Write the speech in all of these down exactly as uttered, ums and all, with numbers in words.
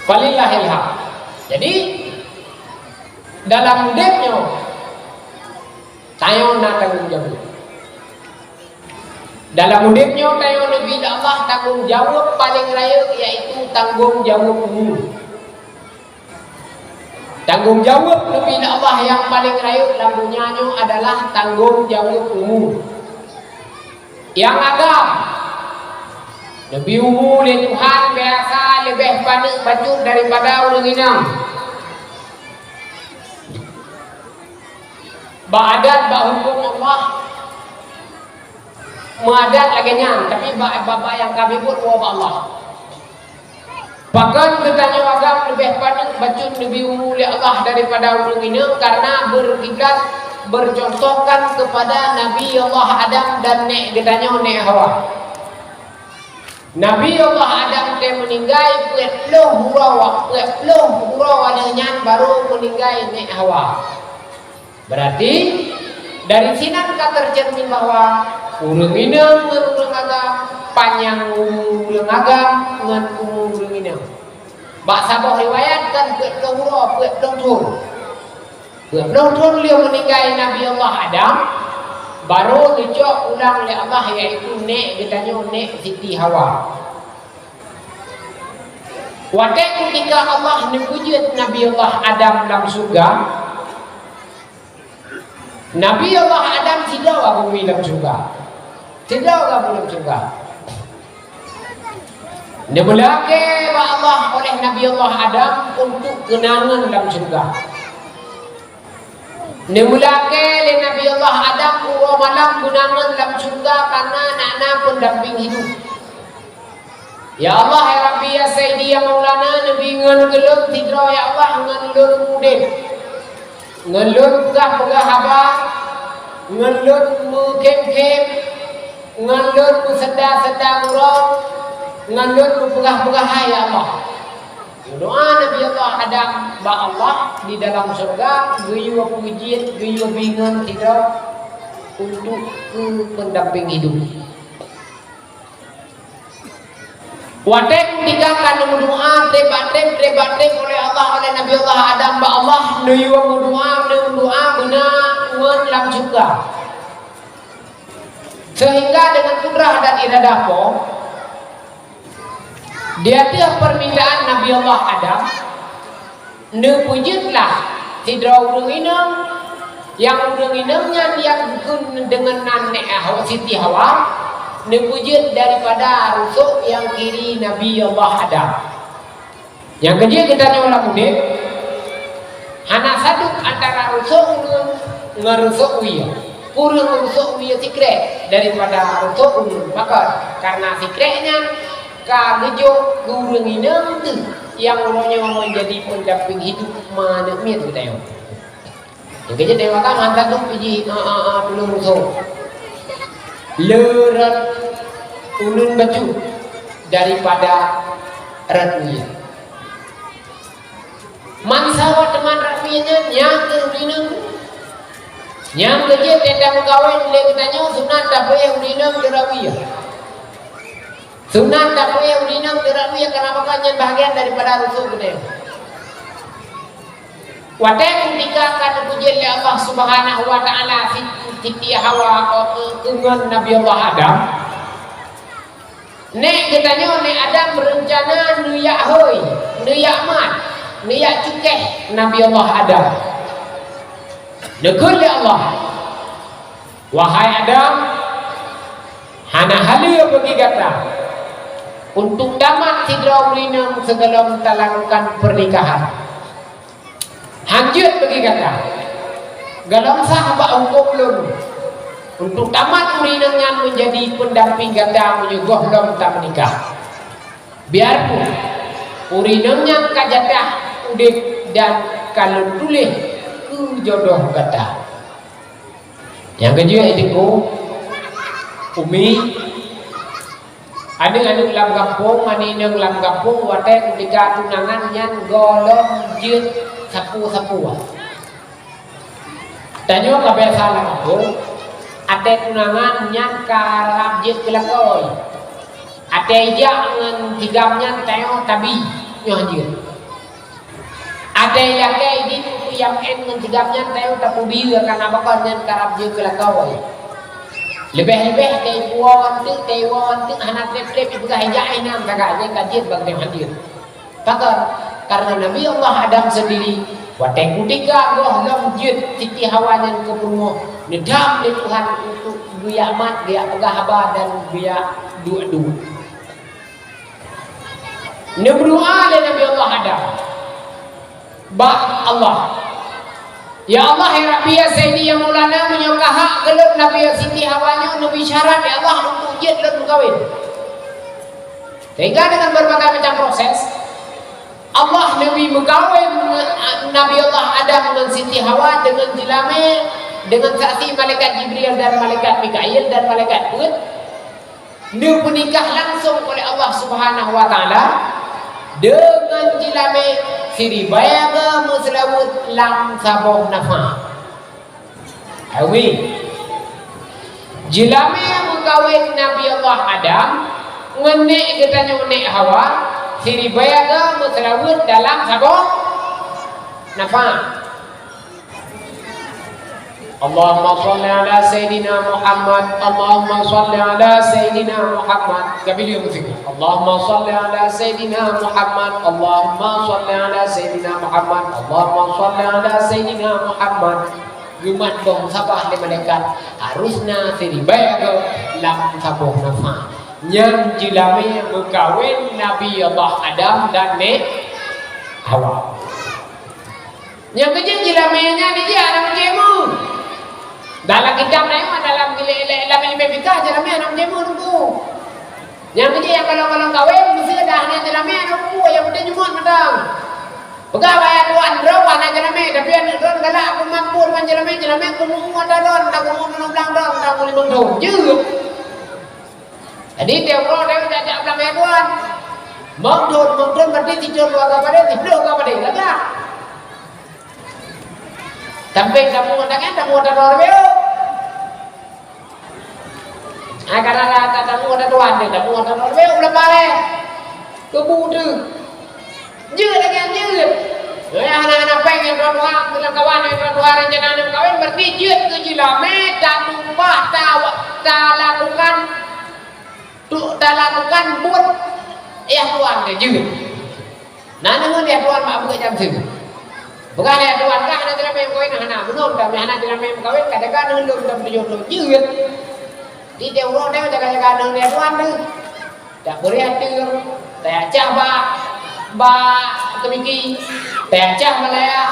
Falillahil hamd. Jadi, dalam udeb nyoe, tanyoe na tanggong jaweueb. Dalam udeb nyoe tanyoe neubri lé Allah tanggong jaweueb paleng rayeuk, yaitu tanggong jaweueb umu. Tanggong jaweueb neubri lé Allah nyang paleng rayeuk lam donya nyoe adalah tanggong jaweueb umu. Nyang agam, neubri umu lé Tuhan biasa leubeh paneuk bacut daripada ureuëng inong. Bak adat, bak huköm Allah, meuadat lagée nyan, tapi bak, bak, bak nyang ka meubuet woe bak Allah. Pakon geutanyoe agam leubeh paneuk bacut neubri umu lé Allah daripada ureuëng inong? Karena berkiblat, bercontohkan kepada Nabi Allah Adam dan nék geutanyoe, nék Hawa. Nabi Allah Adam teuh meuninggai peuet ploh uroe, peuet ploh uroe lheueh nyan barô meuninggai nék Hawa. Berarti, dari sinan ka teuceurmin bahwa ureuëng inong ngon ureuëng agam, panyang umu ureuëng agam ngon umu ureuëng inong. Bak saboh riwayat kan peuet ploh uroe, peuet ploh thon. Peuet ploh thon lheueh meuninggai Nabi Allah Adam, barô neucok ulang lé Allah, yaitu nék geutanyoe, nék Siti Hawa. Watée keutika Allah neupeujeuet Nabi Allah Adam lam syeuruga, Nabi Allah Adam sidroe geubi lam syeuruga. Sidroe geubi lam syeuruga. Neumeulakée bak Allah oleh Nabi Allah Adam untuk keunangan lam syeuruga. Neumeulakée lé Nabi Allah Adam uroe malam keunangan lam syeuruga karena na, na peundamping hidup. Ya Allah, ya Rabbi, ya Sayyidi, ya Maulana, neubri ngon keu lôn sidroe, ya Allah, ngon lôn udeb, ngon lôn peugah-peugah haba, ngon lôn meukhém-khém, ngon lôn meuseda-seda uroe, ngon lôn meupeugah-peugah hai, ya Allah. Meudoá Nabi Allah Adam bak Allah di dalam syeuruga, geuyue pujiet, geuyue bri ngon sidroe untuk keu peundamping hidup. Watée keutika ka neumeudoá treb bak treb, treb bak treb oleh Allah, oleh Nabi Allah Adam bak Allah, neuyue meudoá, neumeudoá beuna ngon lam syeuruga. Sehingga dengan kudrah dan iradah Po, di ateueh permintaan Nabi Allah Adam, neupeujeuet lah sidroe ureuëng inong, nyang ureuëng inong nyan nyang geukheun deungon nan Nék Hawa, Siti Hawa, neupeujeuet daripada rusok nyang kiri Nabi Allah Adam. Nyang keujeuet geutanyoe lam udeb, hana saduek antara rusok ureuëng ngon rusok wie. Kureueng rusok wie sikrek daripada rusok ureuëng. Pakon? Karena sikrek nyan ka geujok keu ureuëng inong teuh nyang uroe nyoe menjadi peundamping hidup ma aneuk miet geutanyoe. Nyang keujeuet dewa ka mantap tu piji, a, a, a, pulung rusok. Le rot uneun bacut daripada rot wie. Mansawa teuma rot wie nyan nyang keu uneun. Nyang keujeuet teuka meukawen lé geutanyoe sunat tapeuéh uneun keu rot wie. Sunat tapeuéh uneun keu rot wie karena maka nyan bahagian daripada rusok geutanyoe. Watée keutika ka neupeujeuet lé Allah Subhanahu wa Ta'ala Siti, Siti Hawa, eh, keu ngon Nabi Allah Adam, nék geutanyoe, nék Adam, reuncana neuyak hôi, neuyak mat, neuyak cukéh Nabi Allah Adam. Neukheun lé Allah, "Wahai Adam, hana haleue bagi gata untuk tamat sidroe ureuëng inong sigohlom talakukan pernikahan. Hanjeuet bagi gata, gohlom sah bak huköm lôn untuk tamat ureuëng inong nyan menjadi pendamping gata meunyoe gohlom tameunikah. Biarpun ureuëng inong nyan ka jatah udeb dan ka lôn tuléh keu jodoh gata." Nyang keujeuet teungku, umi, aneuëk-aneuëk lam gampông, aneuk inong lam gampông, watée keutika tunangan nyan gohlom jeuet sapeue-sapeue. Tanyoe ka biasa lam gampông, watée tunangan nyan ka rab jeuet keu lakoe. Watée jak ngon sigam nyan tanyoe tabi nyoe jeuet. Até lakée idin peue nyang en ngon sigam nyan tayue tapeubieu kana bakon nyan karab jeuet keu lakoe. Leubeh-leubeh teuiwoe anteuk, teuiwoe anteuk hana treb-treb ipeugah ijak eh nam sagai, nyan ka jeuet bak dem hadir. Pakon? Karena Nabi Allah Adam sendiri, watée kutika goh lom jeuet Siti Hawa nyan keu peurumoh, neudham lé Tuhan untuk geujak mat, geujak peugah haba dan geujak duek-duek. Neubeudoa lé Nabi Allah Adam bak Allah, "Ya Allah, ya Rabbi, ya Sayyidi, ya Maulana, meunyoe ka hak keu lôn Nabi Siti Hawa nyoe neubri syarat, ya Allah, untuk jeuet lôn meukawen." Sehingga dengan berbagai macam proses, Allah neubri meukawen Nabi Allah Adam ngon Siti Hawa dengan jeulamé, dengan saksi malaikat Jibril dan malaikat Mikail dan malaikat Peuet. Neupeunikah langsung oleh Allah Subhanahu wa Taala deungon jeulamé siribaya meuseulaweuet lam saboh nafa. Awi, jeulamé meukawen Nabi Allah Adam ngon nék geutanyoe nék Hawa siribaya meuseulaweuet dalam saboh nafa. Allahumma shalli ala Sayyidina Muhammad, Allahumma shalli ala Sayyidina Muhammad. Gabil ya musik. Allahumma shalli ala Sayyidina Muhammad, Allahumma shalli ala Sayyidina Muhammad, Allahumma shalli ala Sayyidina Muhammad. Geumat dong sabah lé malaikat, harusna siribaya goe lam saboh nafa. Nyan jeulamé meukawen Nabi Allah Adam dan Nék Hawa. Nyang keujeuet jeulamé nyan jih hana meucému. Dalam kitab na nyoe, dalam ilé-, ilé-, lam ilmu fikah jeulamé hana meucému teungku. Nyang keujeuet nyang kalon-kalon kawén, meusé dah hana jeulamé hana teungku, nyang penting jumôt mantong. Peugah bak ayah tuan, droe hana jeulamé, tapi aneuk droe galak, aku mampu deungon jeulamé, jeulamé kumuhu ata droe, entah kumuhu limong blang droe, entah kumuhu limong thon. Jeuet. Jadi, tiep uroe tayue jak-jak blang ayah tuan. Limong thon, limong thon berarti sithon dua ka padé, siploh ka padé, lagak. Sampai tamu tangan, tamu ata droe leubeh. Ah, kadang-kadang tamu ata tuan deh, tamu ata droe leubeh, ulah pareh. Keubu deuh. Jeuet lagèe nyan jeuet. Nyoe hana-hana péng nyang droe tuha, meunan kawan nyang droe tuha rencana aneuk kawén, berarti jeuet keu jeulamé tatumpah, ta-, talakukan, tu-, talakukan buet yah tuan teuh jeuet. Na neungeun yah tuan mak buet jam sibu. Peugah lé yah tuan, "Kah hana jeulamé meukawen?" "Hana, meunan ka hana jeulamé meukawen, ka teuka neungeun lôn tam tujoh lôn jeuet." Di tiep uroe teuh jaga-jaga aneuk lé tuan teuh. Tapeureuh ateueng, tacah bak, bak teumiki, tacah meulaya,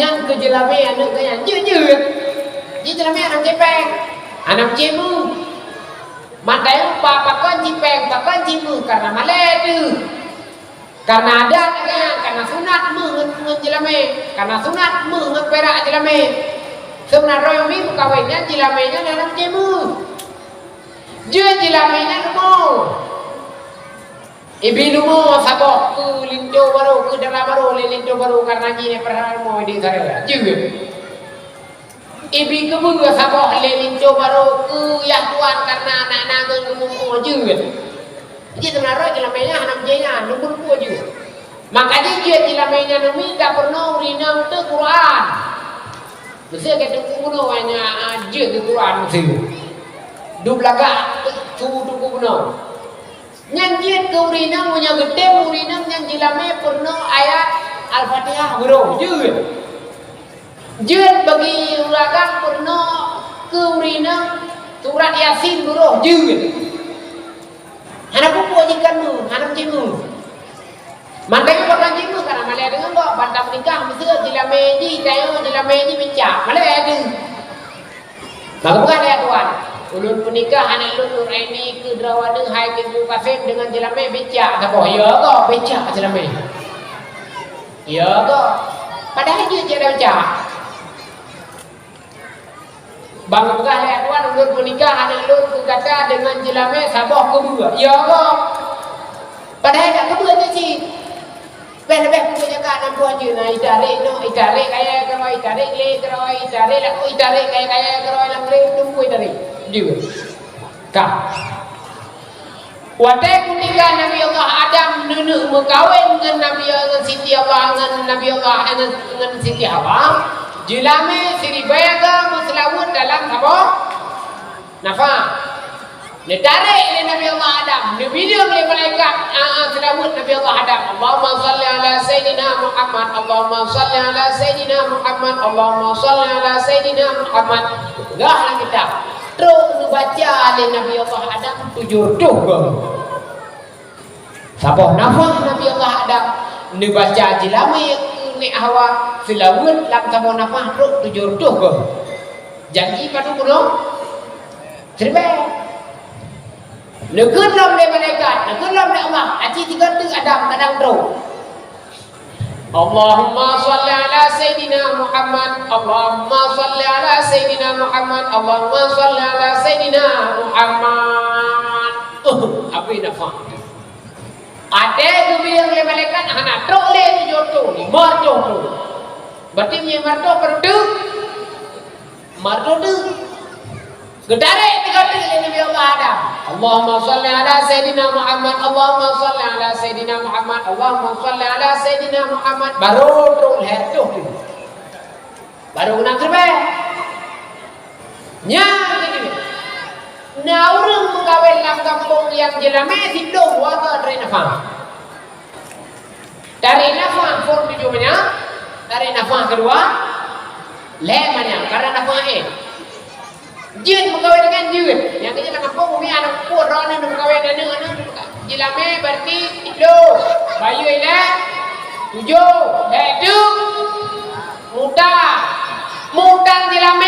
nyan keu jeulamé aneuk geuh nyan jeuet-jeuet. Jih jeulamé aneuk cipéng, aneuk cimu. Mantong pa-, pakon cipéng, pakon cimu, karena malèe teuh. Karena adat lagèe nyan, karena sunat meuh ngon, ngon jeulamé, karena sunat meuh ngon pirak jeulamé. Sebenarnya mi meukawen nyan jeulamé nyan aneuk cimu. Jeuet jeulamé nyan leumo. Ibi leumo saboh keu linto barô, keu dara barô lé linto barô, karena jih lé peuhara leumo di sana. Jeuet. Ibi keubeue saboh lé linto barô keu yah tuan, karena aneuk-aneuk geumuphom jeuet. Jadi sebenarnya jeulamé nyan hana meujinya, leumo-leumo jeuet. Maka jih jeuet jeulamé nyan umi ka peurunoe ureueng inong teuh Quran. Meusé ka teungku bunoe nyan, ah, jeuet keu Quran meusé. Dup lagak su teungku bunoe. Nyan jeuet keu ureueng inong, meunyoe geutem ureueng inong nyan jeulamé peurunoe ayat Al-Fatihah beurôh, jeuet. Jeuet bagi ureueng agam peurunoe keu ureueng inong surat Yasin beurôh, jeuet. Hana peue-peue jih kan mu, hana meucému. Mantong pakon cému karena malèe deungon gob, ban tameunikah meusé jeulamé jih, tanyoe jeulamé jih bicak. Malèe teuh. Maka peugah lé yah tuan, "Ulôn peunikah aneuk lôn Nur Aini keu droe waneuk hai Teungku Kasem deungon jeulamé bicak saboh." Ya gob, bicak jeulamé. Ya gob. Padahai jeuet-jeuet bicak. Ban geupeugah lé yah tuan, "Ulôn peunikah aneuk lôn keu gata deungon jeulamé saboh keubeue." Ya gob. Padahai dak keubeue nyan cit. Bèh leubeh keubeue nyan ka nam buah jeuet, na itarek inoe, itarek kayèe keudroe, itarek lé keudroe, itarek lakoe, itarek kayèe-kayèe keudroe lam lé teungku itarek. Jeuet. Ka. Watèe keutika Nabi Allah Adam Keuneuk meukawen ngon Nabi, ngon Siti Hawa, ngon Nabi Allah, ngon, ngon Siti Hawa, jeulamé siribèe goe meuseulaweuet dalam saboh nafah. Neutarek lé Nabi Allah Adam, neubileung lé malaikat, a, a, seulaweuet Nabi Allah Adam. Allahumma shalli ala Sayyidina Muhammad, Allahumma shalli ala Sayyidina Muhammad, Allahumma shalli ala Sayyidina Muhammad. Gah lam kitab. Trok neubaca lé Nabi Allah Adam tujoh reutôh goe. Saboh nafah Nabi Allah Adam neubaca jeulamé Nék Hawa seulaweuet lam saboh nafah trok tujoh reutôh goe. Janji padum bunoe? Siribèe. Neukheun lom lé malaikat, neukheun lom lé Allah, aci tiga teuk Adam kadang trok. Allahumma shalli ala Sayyidina Muhammad, Allahumma shalli ala Sayyidina Muhammad, Allahumma shalli ala Sayyidina Muhammad. Uh, habéh nafah. Watèe geubileung lé malaikat hana trok lé tujoh reutôh, limong reutôh trok. Berarti meunyoe limong reutôh, berarti limong reutôh teuk. Geutarek tiga teuk lé Nabi Allah Adam. Allahumma shalli ala Sayyidina Muhammad, Allahumma shalli ala Sayyidina Muhammad, Allahumma shalli ala Sayyidina Muhammad. Baru trok lhèe reutôh teuk. Baru keunan siribèe. Nyan keuh. Na ureueng meukawen lam gampông nyang jeulamé siplôh dua goe tarek nafah. Tarek nafah phôn tujoh manyam, tarek nafah keudua lhèe manyam, karena nafah éh. Jeuet meukawen nyan jeuet. Nyang keuh lam gampông umi aneuk pun droeneuh meukawen aneuk-aneuk jeulamé berarti siplôh. Bayeue ilèe tujoh, lhèe teuk muta. Muta jeulamé